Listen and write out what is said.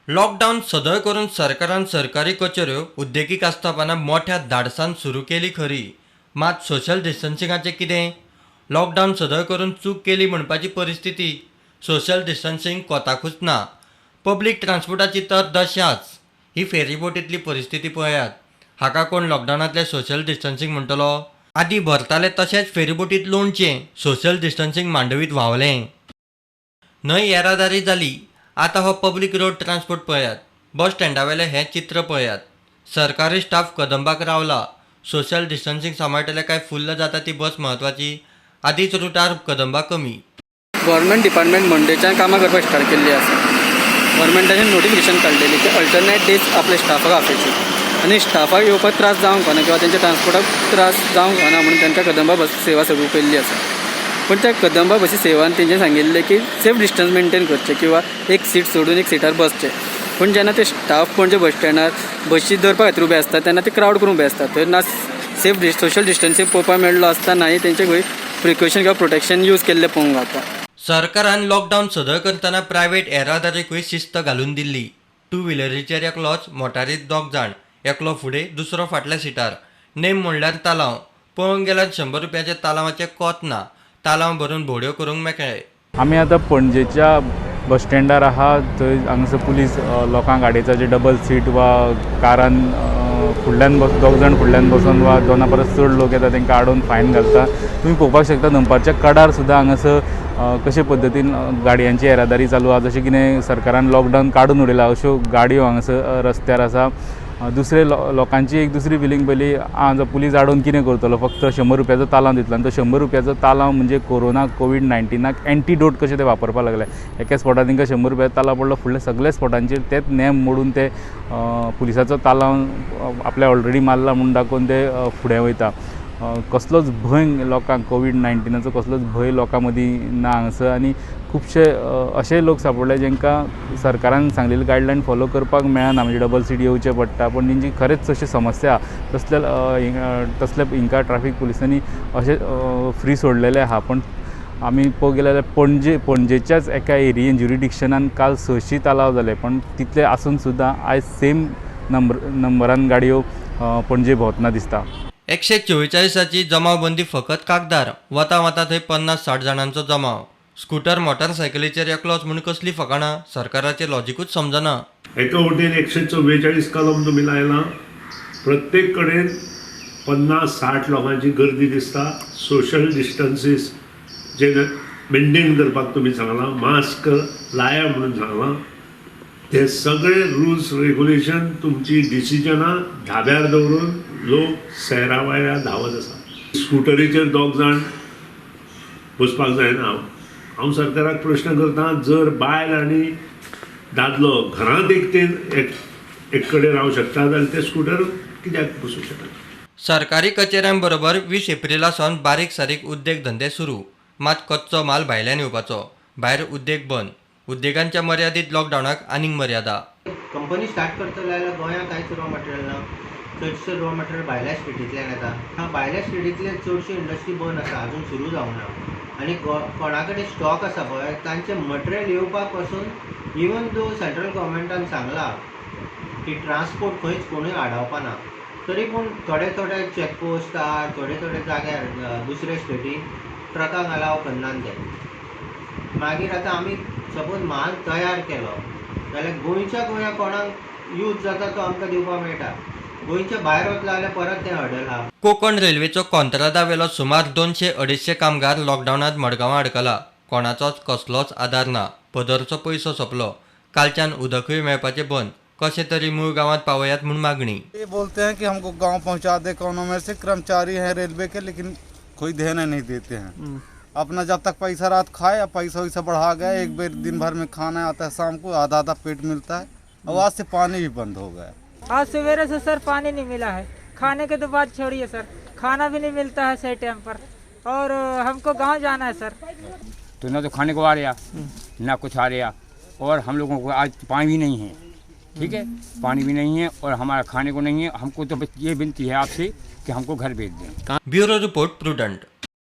Lockdown सदळ करून सरकारान सरकारी कचेऱ्यो, उद्देगीक आस्थापनां मोठ्या धाडसान सुरू केली खरी, मात सोशल डिस्टन्सिंगाचें कितें? लॉकडावन सदळ करून चूक केली म्हणपाची परिस्थिती. सोशल डिस्टन्सिंग कोताकूच ना. पब्लीक ट्रान्सपोर्टाची तर दशाच. ही फेरीबोटींतली परिस्थिती पळयात. हाका कोण लॉकडावनांतलें सोशल डिस्टन्सिंग म्हणटलो? आदीं भरताले तशेंच फेरीबोटींत लोणचें सोशल डिस्टन्सिंग मांडवीत व्हांवलें. न्हंय येरादारी जाली, आतां हो पब्लीक रोड ट्रान्सपोर्ट पळयात. बस स्टँडावेलें हें चित्र पळयात. सरकारी स्टाफ कदंबाक रावला. सोशल डिस्टन्सिंग सांबाळटले काय फुल्ल जाता ती बस म्हत्वाची? आदींच रुटार कदंबा कमी. गव्हर्मेंट डिपार्टमेंट मंडेच्यान कामां करपाक स्टार्ट केल्ली आसा. गव्हर्मेंटान नोटिफिकेशन काडलेली की अल्टरनेट डेज आपल्या स्टाफाक आपयचे आनी स्टाफाक येवपाक त्रास जावंक ना किंवा तेंच्या ट्रान्सपोर्टाक त्रास जावंक ना म्हणून तांकां कदंबा बस सेवा सुरू केल्ली आसा. पूण त्या कदंबा बसी सेवान तेंचे सांगिल्लें की सेफ डिस्टन्स मेंटेन करचें किंवा एक सीट सोडून एक सिटार बसचें. पूण जेन्ना ते स्टाफ पणजे बस स्टँडार बशी धरपा खातीर उबे आसता, तेन्ना ते क्रावड करून उबे आसता. थंय ना सेफ सोशल डिस्टन्सींग पळोवपाक मेळ्ळो आसतना तेंचे खंय प्रिकॉशन किंवा प्रोटेक्शन यूज केल्लें पळोवंक गावता. सरकारान लॉकडावन सदळ करतना प्रायव्हेट येरादारीकूय शिस्त घालून दिल्ली. टू व्हिलरीचेर एकलोच, मोटारीत दोग जाण, एकलो फुडें, दुसरो फाटल्या सिटार. नेम म्हणल्यार तालांव. पळोवंक गेल्यार 100 रुपयाचे तालांवाचें कोत ना. तालांव भरून भोंवड्यो करूंक मेकळे. आमी आतां पणजेच्या बस स्टँडार आहा. थंय हांगासर पुलीस लोकांक आडयता, जे डबल सीट वा कारान फुडल्यान बस, दोग जाण फुडल्यान बसून वा दोना परस चड लोक येता, तांकां आडोवन फायन घालता. तुमी पळोवपाक शकता, दनपारच्या कडार सुद्दां हांगासर कशे पद्दतीन गाडयांची येरादारी चालू आहा. जशें कितें सरकारान लॉकडावन काडून उडयला अश्यो गाडयो हांगासर रस्त्यार आसा. दुसरे लोकांची एक दुसरी फिलींग पयली आं, जो पुलीस आडोवन कितें करतलो? फक्त 100 रुपयाचो तालांव दितलो. आनी तो 100 रुपयाचो तालांव म्हणजे कोरोना कोवीड 19 एंटीडोट कशें ते वापरपाक लागले. एका स्पॉटार तांकां 100 रुपयाचो तालांव पडलो, फुडल्या सगल्या स्पॉटांचेर तेच नेम मोडून ते पुलिसाचो तालांव आपल्या ऑलरेडी मारला म्हूण दाखोवन ते फुडें वयता. कसलोच भंय लोकांक, कोवीड 19 कसलोच भंय लोकां मदीं ना हांगासर. आनी खुबशे अशेय लोक सांपडले जांकां सरकारान सांगलेली गायडलायन फॉलो करपाक मेळना, म्हणजे डबल सीट येवचें पडटा. पूण तेंची खरेंच अशी समस्या आहा, तसले हिंकां ट्राफीक पुलिसांनी अशें फ्री सोडलेले आहा. पूण आमी पळोवंक गेले जाल्यार पणजेच्याच एका एरियेन, ज्युरिडिक्शनान काल 600 तालांव जाले, पण तितले आसून सुद्दां आयज सेम नंबरान गाडयो पणजे भोंवतना दिसता. 144ची जमावबंदी फकत कागदार. वता वता थंय 50-60 जाणांचो जमाव. स्कूटर, मोटारसायकलीचेर एकलोच म्हूण कसली फकाणां? सरकाराचें लॉजिकूच समजना. एका वटेन 144 कलम तुमी लायलां, प्रत्येक कडेन 50-60 लोकांची गर्दी दिसता. सोशल डिस्टन्सीस जे मेंटेन करपाक तुमी सांगलां, मास्क लाया म्हणून सांगलां, ते सगळे रुल्स रेगुलेशन, तुमची डिसिजनां धाब्यार दवरून लोक सैरा वैरा धांवत आसा. स्कुटरीचेर दोग जाण बसपाक जायना. हांव सरकाराक प्रश्न करता, जर बायल आनी दादलो घरांत एकटेन एक एक कडेन रावंक शकता जाल्यार ते स्कुटर कित्याक बसूंक शकना? सरकारी कचेऱ्यां बरोबर 20 एप्रिला सावन बारीक सारीक उद्देग धंदे सुरू. मात कच्चो माल भायल्यान येवपाचो. भायर उद्देग बंद. उद्देगांच्या मर्यादीत लॉकडावनाक आनीक मर्यादा. कंपनी स्टार्ट करतले जाल्यार गोंयांत कांयच रॉ मटेरियल ना. चडशें रॉ मटेरियल भायल्या स्टेटींतल्यान येता. आं, भायल्या स्टेटींतले चडश्यो इंडस्ट्री बंद आसा, अजून सुरू जावंक ना. आनी कोणा कडेन स्टॉक आसा पळय, तांचें मटेरियल येवपाक पासून, इवन दो सेंट्रल गव्हर्मेंटान सांगलां की ट्रान्सपोर्ट खंयच कोणूय आडावपा ना, तरी पूण थोडे थोडे चॅकपोस्टार, थोडे थोडे जाग्यार दुसऱ्या स्टेटीन ट्रकांक अलाव करनात ते. मागीर आतां आमी सपोज माल तयार केलो जाल्यार गोंयच्या गोंया कोणाक यूज जाता तो आमकां दिवपाक मेळटा. गोंयच्या भायर वतलो जाल्यार परत तें हर्डल आहा. कोकण रेल्वेचो कॉंत्रादावेलो सुमार 200-250 कामगार लॉकडावनात मडगांवां अडकला. कोणाचोच कसलोच आदार ना. पदरचो पयसो सोंपलो. कालच्यान उदकूय मेळपाचें बंद. कशें तरी मूळ गांवांत पावयात म्हूण मागणी. ये बोलते हैं कि हमको गांव पहुंचा दे कोनो में से. कर्मचारी हैं रेलवे के, लेकिन कोई ध्यान नहीं देते हैं अपना. जब तक पैसा रात खाए, अब पैसा वैसा बढ़ा गया. एक बेर दिन भर में खाना आता है, शाम को आधा आधा पेट मिलता है और आज से पानी भी बंद हो गया. आज सवेरे से सर पानी नहीं मिला है. खाने के तो बात छोड़िए सर, खाना भी नहीं मिलता है सही टाइम पर और हमको गांव जाना है सर. तो ना तो खाने को आ रहा, ना कुछ आ रहा और हम लोगों को आज पानी भी नहीं है. ठीक है, पानी भी नहीं है और हमारा खाने को नहीं है. हमको तो बस ये विनती है आपसे कि हमको घर भेज दें. Bureau report, prudent.